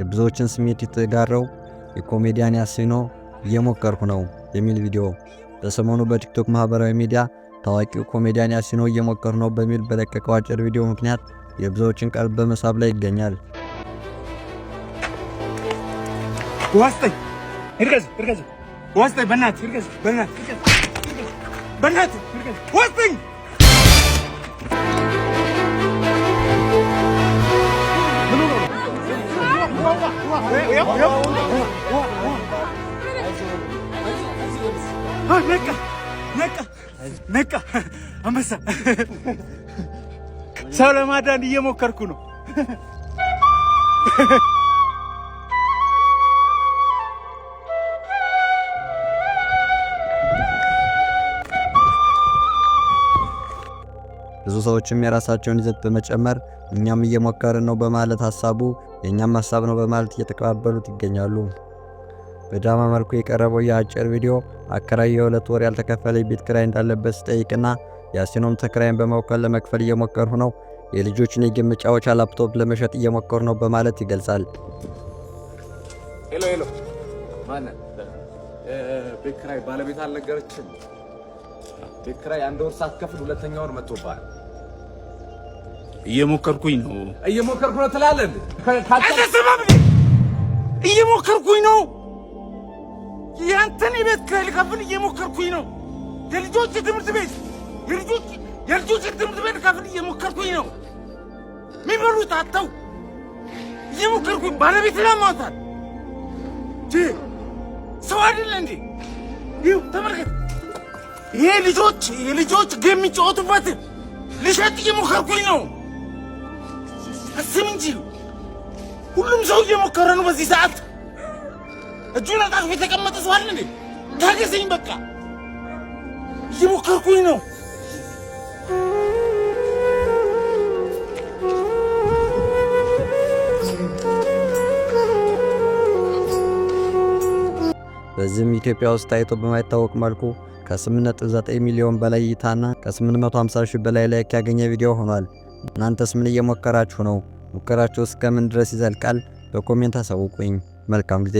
የብዙዎችን ስሜት የተጋራው የኮሜዲያን ያሲኖ "እየሞከርኩ ነው" የሚል ቪዲዮ። በሰሞኑ በቲክቶክ ማህበራዊ ሚዲያ ታዋቂው ኮሜዲያን ያሲኖ "እየሞከርኩ ነው" በሚል በለቀቀው አጭር ቪዲዮ ምክንያት የብዙዎችን ቀልብ በመሳብ ላይ ይገኛል። ዋስጠኝ እርገዝ እርገዝ ዋስጠኝ በእናትህ እርገዝ በእናትህ በእናትህ እርገዝ ዋስጠኝ። ነቃ ነቃ ነቃ አንበሳ ሰው ለማዳን እየሞከርኩ ነው። ብዙ ሰዎችም የራሳቸውን ይዘት በመጨመር "እኛም እየሞከርን ነው" በማለት፣ "ሀሳቡ የእኛም ሀሳብ ነው" በማለት እየተቀባበሉት ይገኛሉ። በድራማ መልኩ የቀረበው የአጭር ቪዲዮ አከራዩ የ2 ወር ያልተከፈለ የቤት ኪራይ እንዳለበት ሲጠይቅና ያሲኖም ተከራይን በመወከል "ለመክፈል እየሞከርሁ ነው፣ የልጆችን የ game መጫወቻ ላፕቶፕ ለመሸጥ እየሞከርሁ ነው" በማለት ይገልጻል። Hello hello፣ ማነህ? ቤት ኪራይ ባለቤት አልነገረችም? ቤት ኪራይ አንድ ወር ሳትከፍል ሁለተኛ ወር መጥቶብሃል። እየሞከርኩኝ ነው። እየሞከርኩ ነው ትላለህ እንዴ? አልተሰማም እንዴ? እየሞከርኩኝ ነው። ያንተን የቤት ኪራይ ልከፍል እየሞከርኩኝ ነው። የልጆች ትምህርት ቤት የልጆች ትምህርት ቤት ልከፍል እየሞከርኩኝ ነው። የሚበሉት አጥተው እየሞከርኩኝ ባለቤት ላሟታል። ሰው አይደለ እንዴ? ይኸው ተመልከት። ይሄ ልጆች የልጆች game የሚጫወቱበት ልሸጥ እየሞከርኩኝ ነው። አስብ እንጂ ሁሉም ሰው እየሞከረ ነው በዚህ ሰዓት። እጁን አጣጥፎ የተቀመጠ ሰው አለ እንዴ? ታገሰኝ በቃ እየሞከርኩኝ ነው። በዚህም ኢትዮጵያ ውስጥ ታይቶ በማይታወቅ መልኩ ከ8.9 ሚሊዮን በላይ እይታና ከ850 ሺህ በላይ like ያገኘ ቪዲዮ ሆኗል። እናንተስ ምን እየሞከራችሁ ነው? ሙከራችሁ እስከ ምን ድረስ ይዘልቃል? በ comment አሳውቁኝ። መልካም ጊዜ።